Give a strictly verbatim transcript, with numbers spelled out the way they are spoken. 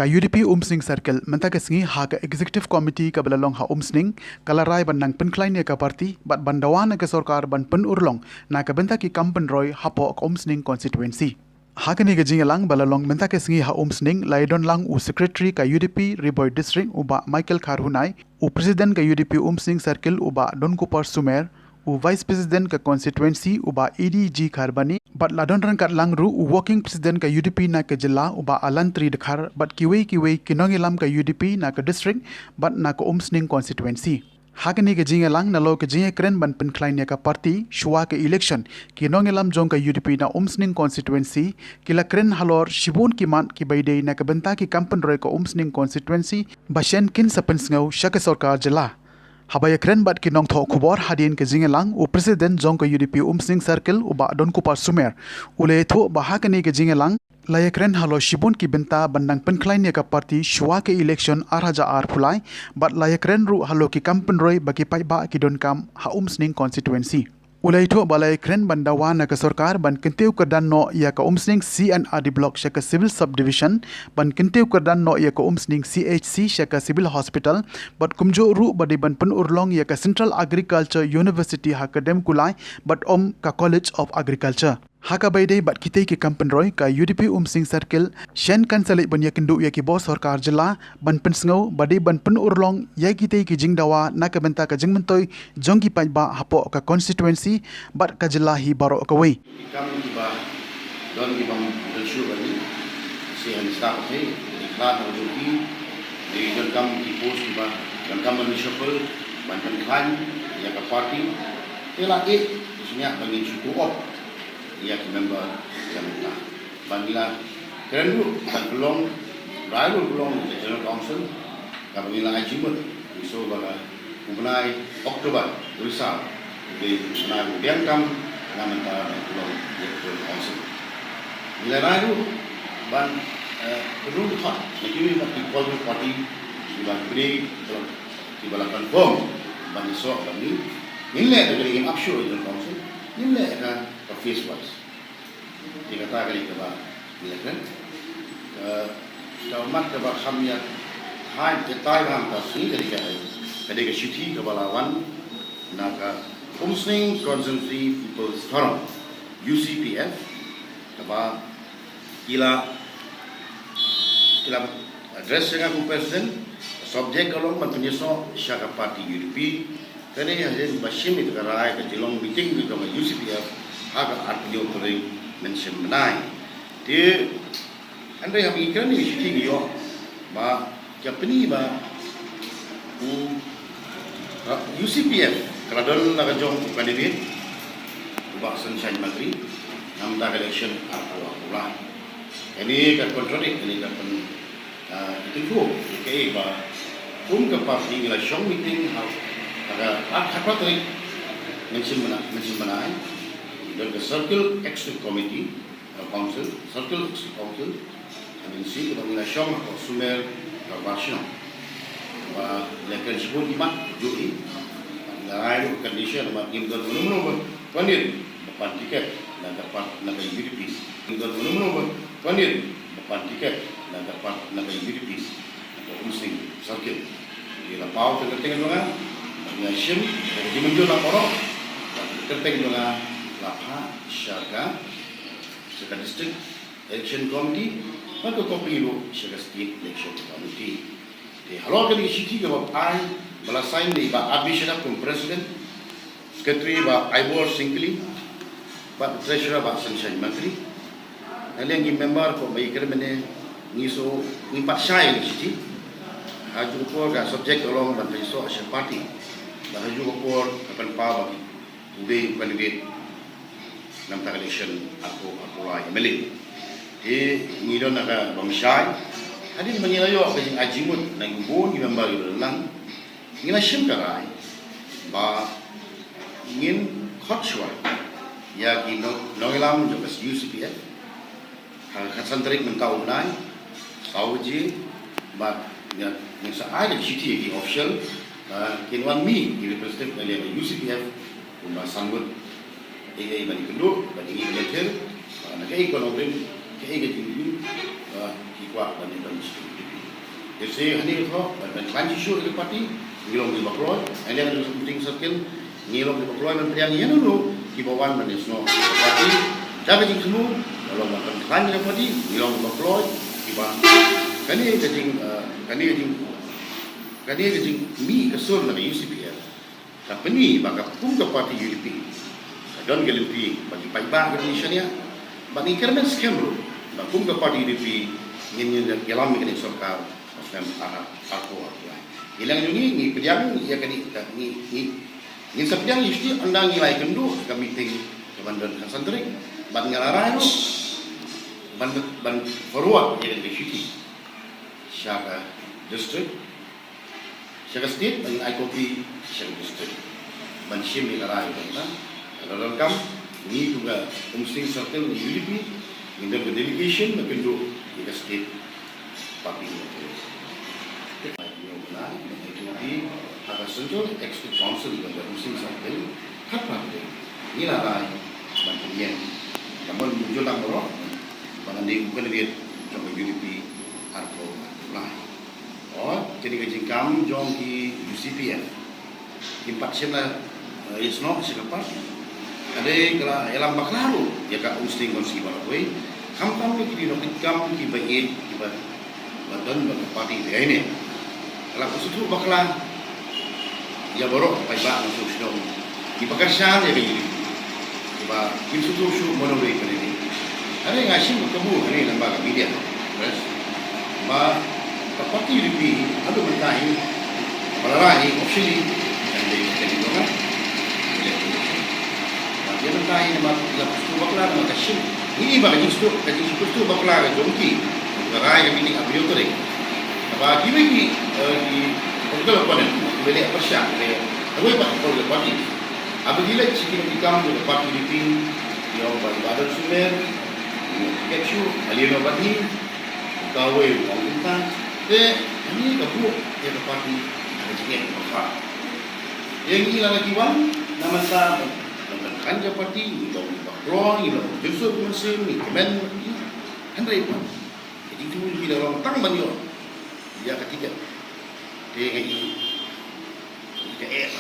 Ka U D P Umsning Circle mynta ka sngi ha ka Executive Committee kaba la long ha Umsning ka la rai ban nang pynkhlaiñ ïa ka party bad ban dawa na ka sorkar ban pynurlong na ka bynta ki kam pynroi hapoh ka Umsning constituency. Ha kane ka jingïalang ba la long mynta ka sngi ha Umsning la ïadon lang u Secretary ka U D P Ri Bhoi District u Bah Michael Kharhunai, u President ka U D P Umsning Circle u Bah Donkupar Sumer, u Vice President ka constituency u Bah E D G Kharbani, bad la don ryngkat lang ruh u Working President ka U D P na ka jylla u Bah Alantri Dkhar bad kiwei kiwei ki nongïalam ka U D P na ka district bad na ka Umsning constituency. Ha kane ka jingïalang nalor ka jingïakren ban pynkhlaiñ ïa ka party shuwa ka election, ki nongïalam jong ka U D P na Umsning constituency ki la kren halor shibun ki mat kiba ïadei na ka bynta ki kam pynroi ka Umsning constituency ba shen kin sa pynsngew sha ka sorkar jylla. Haba ïakren bad ki nongthoh khubor hadien ka jingïalang, u President jong ka U D P Umsning Circle u Bah Donkupar Sumer u la ïathuh ba ha kane ka jingïalang la ïakren halor shibun ki bynta ban nang pynkhlaiñ ïa ka party shuwa ka election ar hajar arphew lai bad la ïakren ruh halor ki kam pynroi ba ki paidbah ki donkam ha Umsning constituency. U la ïathuh ba la ïakren ban dawa na ka sorkar ban kyntiew kyrdan noh ïa ka Umsning C and R D Block sha ka Civil Subdivision, ban kyntiew kyrdan noh ïa ka Umsning C H C sha ka Civil Hospital bad kumjuh ruh ba dei ban pynurlong ïa ka Central Agriculture University ha Kerdem Kulai bad um ka College of Agriculture. Ha kaba ïadei bad kitei ki kam pynroi, ka U D P Umsning Circle shen kan sa leit ban ïakynduh ïa ki bor sorkar jylla ban pynsngew ba dei ban pynurlong ïa kitei ki jingdawa na ka bynta ka jingmyntoi jong ki paidbah hapoh ka constituency bad ka jylla hi baroh kawei. Ki kam kiba don kiba ym don shuh ba ngi, shisien sa ka thei, ki khlad na u jong ki, ki donkam ki post kiba donkam ban reshuffle, ban pynkhlaiñ ïa ka party. Te la eh, ki sngewbha ba ngin shu thung op ïa ki member ïa mynta. Ba ngi la kren ruh ban pynlong, rai ruh pynlong ïa ka General Council, kaba ngi la ai jingmut, ngi sngew ba ka u bnai October, u Risaw, u dei u bnai u biang tam na ka bynta ban pynlong ïa ka General Council. Ngi la rai ruh ban, eh, pynrung dkhot na kiwei pat ki political party kiba pynbna, kiba la confirm ban ïasoh bad ngi. Ngin leh da kane, ngin ap shuh ïa ka General Council, ngin leh ka, ka phase wise. Te kata ka dei kaba ngi la kren. Ka, ka mat kaba kham ïa, ha, ïatai ba mynta ka sngi ka dei ka, ka dei ka shithi kaba la wan na ka Umsning Constituency People's Forum, U C P F, kaba ki la, ki la address ïa nga kum president, subject ka long ban pynïasoh sha ka party U D P, kane hadien ba shim ïa ka rai ka jinglong meeting ka jong ka U C P F ha ka arphew hynñiew tarik mynshem bnai. Te hynrei haba ngi kren ïa ka shithi ngi ïoh ba ka pyni ba u, uh, U C P F ka la don la ka jong u candidate u Bah Sunshine Mantri na mynta ka election arphew arphew lai. Kane ka contradict, kane ka pyn, ah, ka pynkup ïa kaei ba kum ka party ngi la shong meeting ha, ha ka arphew tarik mynshem bnai, mynshem bnai. Don ka Circle Executive Committee, uh, Council, Circle Executive Council, ka mynsiem kaba ngi la shong hapoh Sumer Dorbar Shnong. Ba la kren shibun ki mat, ju hi. Ngi la ai ruh condition ba ngim don mano mano ba pyndit ban pan tiket na ka part, na ka U D P. Ngim don mano mano ba pyndit ban pan tiket na ka part, na ka U D P, na ka Umsning Circle. Ngi la paw ka kyrteng jong nga, ngi la shim ka jingmynjur na baroh, ka kyrteng jong nga la phah sha ka, sha ka District Election Committee, bad ka copy ruh sha ka State Election Committee. Te halor kane ka shithi kaba ai, ba la sign da i Bah R B Sharif kum President, Secretary Bah Ivor Syngkli, bad Treasurer Bah Sunshine Mantri. Na liang ki member, kumba ngi kren mynne, ngi sngew ngim pat shai ïa ka shithi. Ha kajuh ka por ka subject ka long ban pynïasoh sha party. Bad ha kajuh ka por ka pynpaw ba u dei u candidate na mynta ka election arphew arphew lai M L A. Te ngi don na ka bym shai. Hadien ba ngi la ïoh ka jingai jingmut na ki bun ki member kiba la don lang, ngi la shim ka rai ba ngin khot shuwa ïa ki nong, nongïalam jong ka U C P F ha ka khatsan tarik mynta u bnai, saw baje, bad ngin, ngin sa ai da ka shithi ïa ki official, ah, kin wan mih ki representative na liang ka U C P F kumba san ngut. Ei ei ban ïakynduh, ban ïakynduh, ah, na kaei ka nongrim, kaei ka jingim, ah, ki kwah ban ïakynduh. Te hangne ka thok ban ban khlaiñ shuh ïa ka party, ngi long kiba kloi. Hangne ka Umsning Circle, ngi long kiba kloi ban pdiang ïa uno uno kiba wan ban ïasnoh ïa ka party. Da ka jingsngew, ka long ban pdiang ïa ka party, ngi long kiba kloi kiba. Kane ka jing, eh, kane ka jing, kane ka jingmih ka sur na ka U C P F. Ka pyni ba ka kum ka party U D P ka don ka lynti ba ki paidbah ka dei shaniah, ba ngi kyrmen skhem ruh ba kum ka party U D P ngin ïalam ïa kane ka sorkar ba snem ar, arphew arphew lai. Ngi leng jong ngi ngi pdiang ïa kane ka, ngi ngi ngin sa pdiang ïa shisha ynda ngi la ïakynduh ka meeting ka ban don ka san tarik, bad nga la rai ruh ban ban forward ïa kane ka shuti sha ka district, sha ka state, ban ai copy sha ka district ban shim ïa ka rai. Ban ta ka la donkam ngi kum ka Umsning Circle ngi U D P ngi don ka delegation ban kynduh ïa ka state party. Ai copy ha ka Central Executive Council ban ka Umsning Circle. Khatphra tarik ngi la rai ban pynïeng. Ka mon mynjur lang baroh ba ngan dei u candidate jong ka U D P arphew arphew lai. Oh, kane ka jingkam jong ki U C P F. Kim pat shym la, eh, ïasnoh sha ka party. Ka dei ka la ïalam bakla ruh ïa ka Umsning Constituency baroh kawei. Khamtam ïa ki nongkitkam kiba ïeit kiba, ba don bad ka party te ine. Ka la pynsngewthuh bakla ïa baroh paidbah na shnong shnong kiba kyrshan ïa ka U D P. Kiba kim sngewthuh shuh mano dei kane dei. Hynrei nga shim ka kabu hangne lyngba ka media press ba ka party U D P haduh mynta hi ba la rai hi officially kan dei ka dei ka. Ba ïa mynta hi namar la pynstop bakla namar ka shim. Ngi i ba ka jingstop, ka jingstop bakla ka jong ki. Ka rai ka meeting ha ka phew tarik. Ba kiwei ki, eh, ki political opponent, kiba leh pyrshah, kiba leh kawei pat political party. Haba ki leit sha ki nongkitkam jong ka party U D P, ïa u Bah Badon Sumer, ïa u Kecho, Aliano Badhi, kawei u Ong Kynta, te hangne ka buh ïa ka party ha ka jingeh bakla. Ïa ngi lada ki wan na mynta ban, ban, ban khlaiñ ka party, ngi long kiba kloi, ngi long kiba jynjar mynsiem, ngi kmen, hynrei pat ka jingthmu jong ngi la long tang ban ïoh ïa ka tiket. Te ngi, ngi ka eh.